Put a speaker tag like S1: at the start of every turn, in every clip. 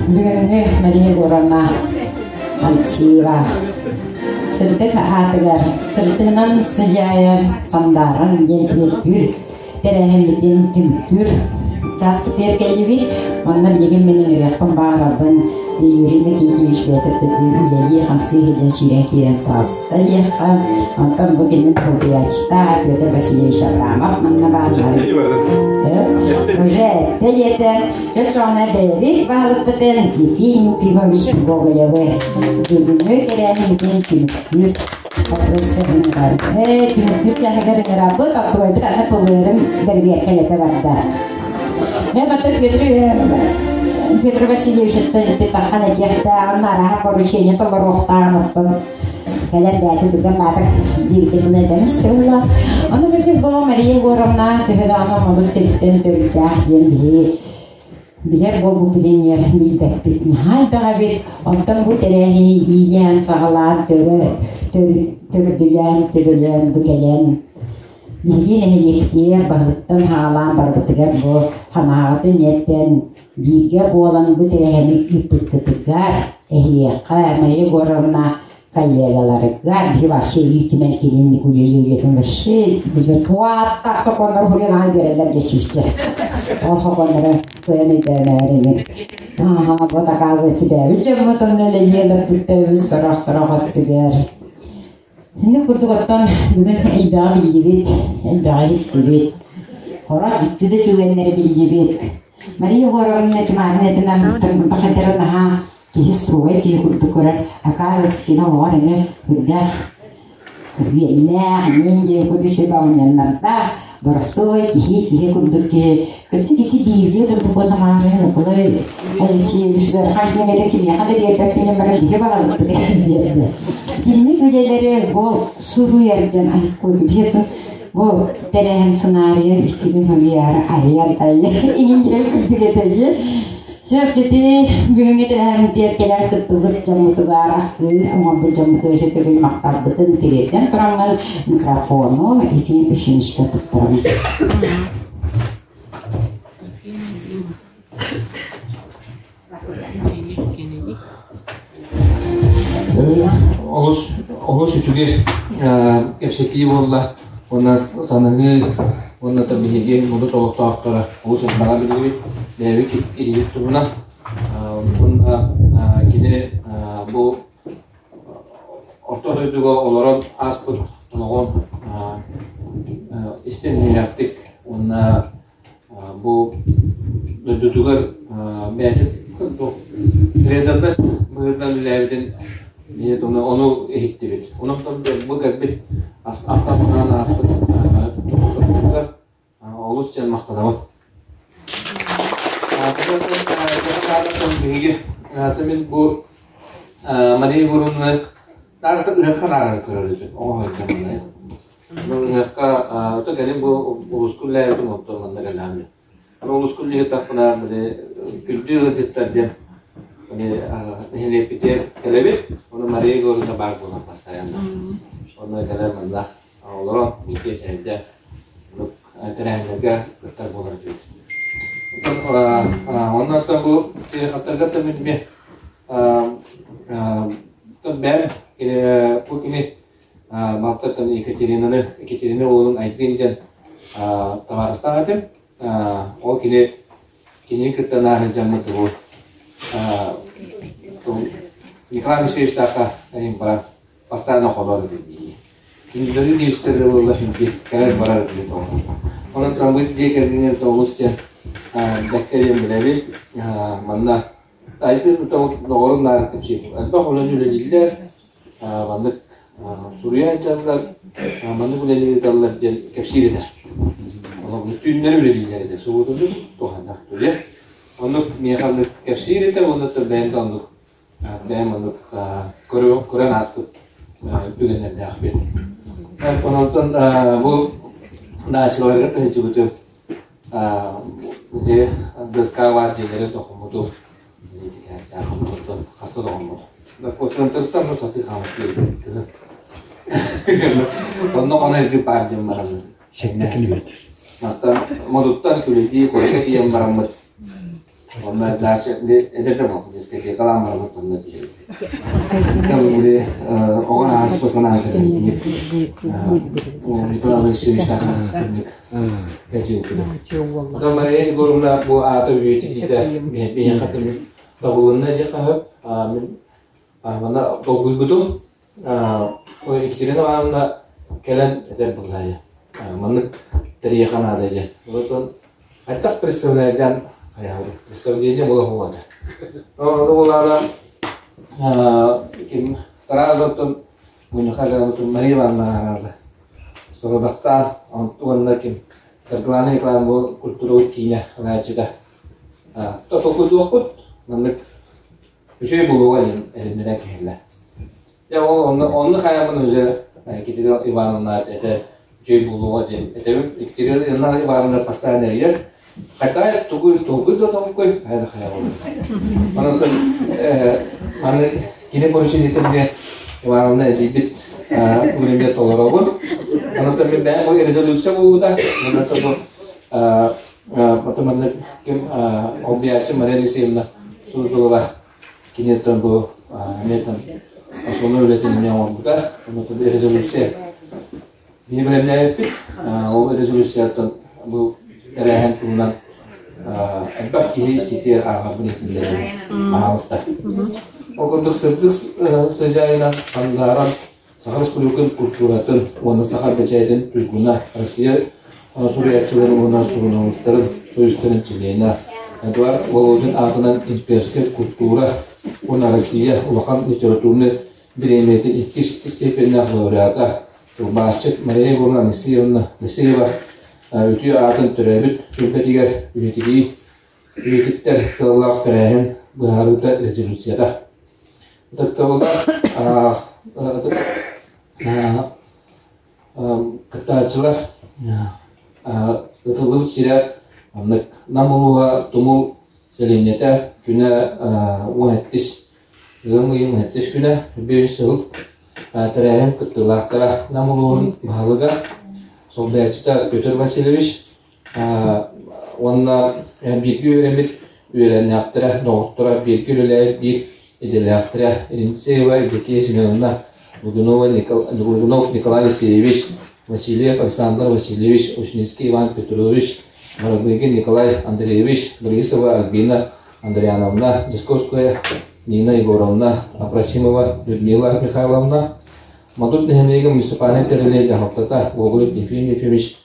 S1: Бүгүҥҥү Мария Егоровна Алексеева сырдык аатыгар сырдыгынан сыдьаайан сандааран диэн түмүктүүр тэрээһиммитин түмүктүүр чааспытыгар кэллибит. Манна билигин мин ыҥырыахпын баҕарабын Юрий Никитич бэйэтэ үлэлии-хамсыы сылдьан сүүрэн киирэн таҕыста диэххэ. Онтон бу кини солбуйааччыта Петр Васильевич Абрамов манна бааллар. Уже эттэ диэтэ. Чочоона бэйэбит баһылыкпытын Ефим Ефимович Гоголевы бүгүҥҥү тэрээһиммитин түмүктүүр түмүктүүр чаһыгар ыҥырабыт, оттуойбут аны пылыырын бэрбиэркэлэтэ барда. Мэ Петр Петр Васильевичтан ити таххан этиэхтээҕин, араһа поручение толоруохтааҕын оттон кэлэн бэйэтэ түргэн баатыр диэбитэ гына этэн истэ Ону кычык бу Мария Егоровна төһө даҕаны омобут сириттэн төрүттээх диэн биһи билэр буолбуппут иннигэр билбэппит наһаа элбэх эбит. Оттон бу тэрээһини иилээн саҕалаан төрө төрдүлээн төбөлөөн бу кэлэн биһиги нэһилиэктиэр баһылыктан хаалаан барбытыгар бу санааҕытын эрдэн бииргэ буолан бу тэрээһини ыыппыккытыгар эһиэхэ Мария Егоровна коллегаларыгар биһи вообще үүтүмэн кинин үлэлии үлэтин вообще туаттаах сокуоннары хуруйан аҕай биэрэллэр дьэ сүүсчэ ол сокуоннары кыайан өйдөөмөөр ини ааха вот оказывается бэйэбит дьоммут онно үлэлиэлэрбит сорох сорох өттүгэр Инник курдук оттон бүгүн элбэҕи биллибит, элбэҕи иһиттибит. Хоро дьикти да түгэннэри биллибит. Мария Егоровна Тимарина этинэн бахайдара наһаа киһи строгай киһи курдук көрөр. Оказывается, кини оҕоҕор эмиэ үрдээх үөннээх, мин диэн курдук сүбэҕиннардаах, боростуой киһи, киһи курдук киһи. Кырдьык ити бииргэ курдук уонна маарыын Николай Алексеевич ыарахан кинигэтэ кимиэхэ да биэрбэппинэн баран биһи баҕалыппыт биэрдэ. Кинини үлэлэри бу суруйар дьон айкуй бу тэрээһин сценарийын иккини хомуйаары айар иҥин курдук этэ Сөп ити бүгүҥҥү тэрээһиммитигэр кэлэн кыттыбыт дьоммутугар ахтыы оҥорбут дьоммутугар үчүгэй махталбытын тириэрдэн тураммын микрофону Ефим Ефимовичка туттарабын.
S2: Олус олус үчүгэй кэпсэтии буолла уонна санаһыы уонна да биһиги модут олохтоохторо олус элбэҕи биллибит бэйэбит киһибит туһунан уонна кини бу орто дойдуга олорон ааспыт олоҕун истиннээхтик уонна Бу дойдутугар бэйэтин преданность быһыытынан үлэлээбитин ону иһиттибит. Онон бу кэлбит астаан ааспыт олус диэн махтанабын. Биһиги мин бу Мария Егоровна ыһыахха наарар көрөр этим оҥоһуйдам Мунньахха ото кэлин бу улууска үлэлээбитим онтон манна кэлэҕин. Аны улууска үлэлиэтэхпинэ били күндү ыалдьыттар диэн били нэһилиэкпитигэр кэлэбит. Ону Мария Егоровна баар буолан постоянно. Онно кэлэн манна олорон бииргэ чэйдэ тэрээһиннэргэ кыттар буолар этибит. Онон оттон бу Тереховтарга мин эмиэ бэйэм бу кини Малтаттан Екатеринаны, Екатерина уолун Айдын диэн табаарыстаах этим. Ол кини кинини кытта наар дьаммыт бу Николай Алексеевичтаахха баран постоянно холор этим. Кинилэри истэр буолла финки кэлэр барар этим Онон таммыт дьиэ кэргэнин тоҕус диэн бэккэ диэн билэбит. Манна Айдын доҕорум наар кэпсиир. Элбэх үлэни үлэлииллэр, маннык суруйааччылар маннык үлэни ыыталлар диэн кэпсиир этэ. Олох түүннэри үлэлииллэр этэ. Субуотуннук туһаннах түлэ. Оннук миэхэ оннук кэпсиир этэ уонна бэйэм да оннук бэйэм оннук көрөн ааспыт түгэннэрдээхпин. Онтон бу даачаларга тыһычыбытым ити ДСК баар дьиэлэри тохоммуту хаста да оҥорбут. Центртан да сатыы хаамып кыһын. Онно хоно эргит баар диэн бараммыт.
S3: 7 километр.
S2: Маттан модуттан күлэдии куоракка тиийэн бараммыт. Онно дальше эдэр да буолбут дискотекалаан барабыт онно тиийэбит. Там оҕо ааспы санаан кэлбитиник Николай Алексеевич күннүк кэчиэппит. Мария Егоровна бу аата үйэтитиитэ биһиэхэ табылынна диэххэ сөп. Мин манна долгуйбутум. Екатерина Ивановна кэлэн этэр буоллаайа. Маннык тэрийиэхэ наада диэн. Онтон хайдах представляйдаан хайаабыт представление буола хугата. Ону буолаана ким сразу оттон муньуха грамотун Мария Ивановна арааза сорудахтаан уонна ким Саргылана Николаевна бу культура киинэ анааччыта толкуйдуохпут маннык үчүгэй буолуоҕа диэн эрэннэрэн киһиллэ. Дьэ ол онно онно хайаммын уже Екатерина Ивановна этэ үчүгэй буолуоҕа диэн этэбин. Екатерина Ивановна постоянно эрийэр. Хайдах тугуй толкуй да толкуй, хайа да хайа буолуо. Онон маны кини поручениетын мне Ивановна эдьиийбит время толоробун. Онон мин бэйэм бу резолюция буолбута. Онон бу Потом манна ким олбуйааччы Мария Алексеевна Суздалова киниттэн бу эмиэтэн основной үлэтин эмиэ оҥорбута. Онон резолюция биһи бэлэмнээбиппит. Ол резолюцияттан бу тэрээһин туһунан элбэх киһи истиитигэр ааҕарбын иһитиннэрэн аһаҕаста. Ол курдук сырдык сыдьаайынан сандааран Саха Республикатын культуратын уонна саха бэчээтин туйгуна, Россия суруйааччыларын уонна суруналыыстарын союзтарын чилиэнэ Эдуард Володин аатынан имперскэй культура уонна Россия улахан литературнай бириэмийэтин иккис степеннээх лауреата, тылбаасчыт Мария Егоровна Алексеевна Алексеева үтүө аатын төрөөбүт түөлбэтигэр үйэтитии үйэтиттэр сыаллаах тэрээһин быһаарыыта резолюцията. Ытыктабыллаах кыттааччылар ытыллыбыт сирэ маннык Нам улууһа Тумул сэлиэнньэтэ күнэ 17 ыам ыйын 17 күнэ 5 сыл тэрээһин кыттыылаахтара Нам улууһун баһылыга солбуйааччыта Петр Васильевич Уонна бииргэ үөрэммит үөлээннээхтэрэ, доҕотторо, бииргэ үлэлээбит биир идэлээхтэрэ Иринцеева Евдокия Семеновна, Лугунов Николай Алексеевич, Васильев Александр Васильевич, Ушницкий Иван Петрович, Барабыгин Николай Андреевич, Борисова Альбина Андриановна, Дьосковская Нина Егоровна, Апросимова Людмила Михайловна, Модут нэһилиэгин муниципальнай тэрилии дьаһалтата Гоголев Ефим Ефимович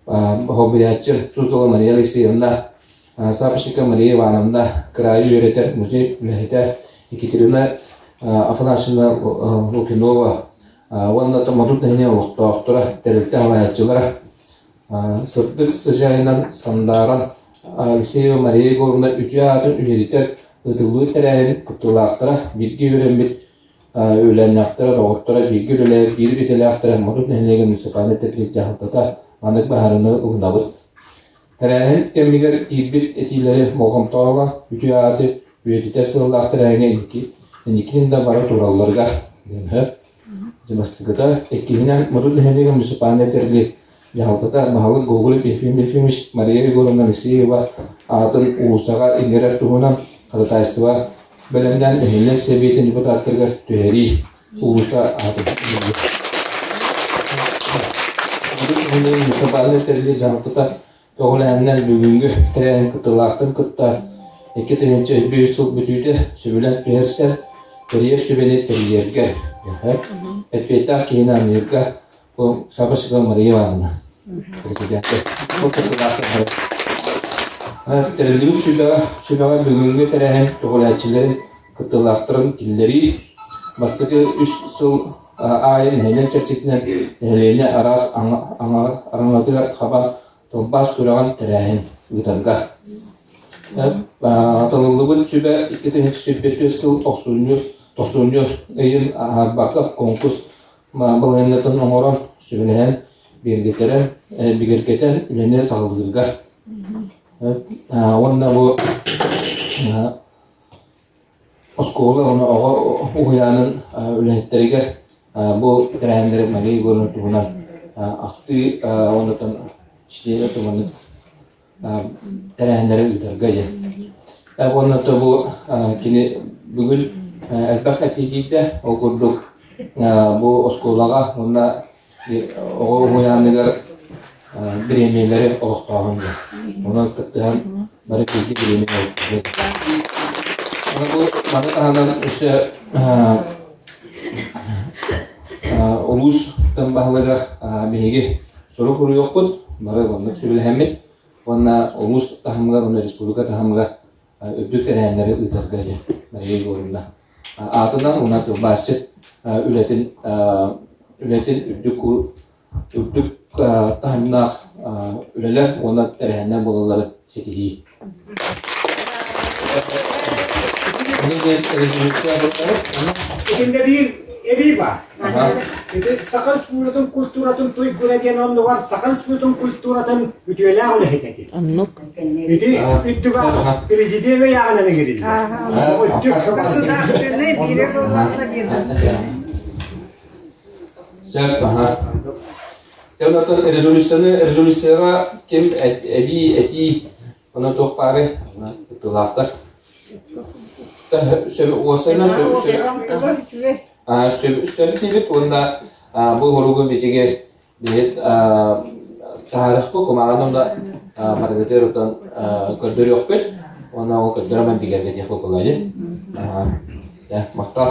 S2: Хоһуйааччы Суздала Мария Алексеевна, Сапочника Мария Ивановна, кыраайы үөрэтэр музей үлэһитэ Екатерина Афанасьевна Лукинова уонна Модут нэһилиэгин олохтоохторо, тэрилтэ салайааччылара сырдык сыдьаайынан сандааран Алексеева Мария Егоровна үтүө аатын үйэтитэр ыытыллыбыт тэрээһин кыттыылаахтара бииргэ үөрэммит Үөлээннээхтэрэ, доҕотторо, бииргэ үлэлээбит биир идэлээхтэрэ Модут нэһилиэгин муниципальнай тэрилтэ дьаһалтата маннык быһаарыыны ылынабыт. Тэрээһин кэмигэр киирбит этиилэри болҕомтоҕо ылан, үтүө ааты үйэтитэр сыаллаах тэрээһиҥҥэ инники инникитин да бара туралларыгар диэн Бастакыта, иккиһинэн, Модут нэһилиэгин муниципальнай тэрили дьаһалтата баһылык Гоголев Ефим Ефимович Мария Егоровна Алексеева аатын уулуссаҕа иҥэрэр туһунан ходатайство бэлэмнээн нэһилиэк сэбиэтин депутаттарыгар түһэрии уулусса аатын муниципальнай тэрилии дьаһалтата көҕүлээһиннэр бүгүҥҥү тэрээһин кыттыылаахтарын кытта 2001 сыл бүтүүтэ сөбүлэҥ түһэрсэр тэрийэр сүбэни тэрийэргэ эппиэттээх киһини аныырга Бу Саба Мария Ивановна президенты. Бу Тэриллибит сүбэҕэ, сүбэҕэ бүгүҥҥү тэрээһин көҕүлээччилэрин кыттыылаахтарын киллэрии бастакы үс сыл аайы нэһилиэк чэрчитинэн нэһилиэнньэ араас араҥатыгар хабан тылбаас күрэҕин тэрээһин ыытарга. Талыллыбыт сүбэ 2024 сыл тохсунньу тохсунньу ыйын аһарбакка конкурс балаһыанньатын оҥорон, сүбэлэһэн, бигэргэтэрэн, бигэргэтэн үлэни саҕалыырга. Уонна бу оскуола уонна оҕо уһуйаанын үлэһиттэригэр бу тэрээһиннэри Мария Егоровна туһунан ахтыы уонна чтение туһунан тэрээһиннэри ыытарга диэн. Уонна бу кини бүгүн элбэх этии киирдэ. Ол курдук бу оскуолаҕа уонна оҕо уһуйааныгар бириэмийэлэри олохтооһун диэн. Онон кыттыһан бары бииргэ бириэмийэ олохтообут. Бу маны таһынан өссө улуус тын баһылыгар биһиги сурук уруйуохпут, бары оннук сүбэлэһэммит уонна улуус таһымыгар уонна республика таһымыгар үрдүк тэрээһиннэри ыытарга диэн Мария Егоровна аатынан уонна тылбаасчыт үлэтин үлэтин үрдүк үрдүк таһымнаах үлэлэр уонна тэрээһиннэр буолалларын ситиһии.
S3: Итиннэ биир эбии баар. Ити Саха Республикатын культуратын туйгуна диэн оннугар Саха Республикатын культуратын үтүөлээх үлэһитэ ити.
S4: Оннук.
S3: Ити үрдүк президент ыйааҕынан ыҥырыллар. Үрдүк
S5: Государственный биирэ буоллаҕына ведомственный.
S2: Сөп, аха. Онтон резолюцияны резолюцияҕа ким эбии этии онон туох баары кыттыылаахтар. Уосайна сөп уонна бу хоругу бичиги биһит таһаарыспыт кумааҕын онно барыгытыгар отон көрдөрүөхпүт уонна ол көрдөрө бигэргэтиэх буолла дии. Махтал.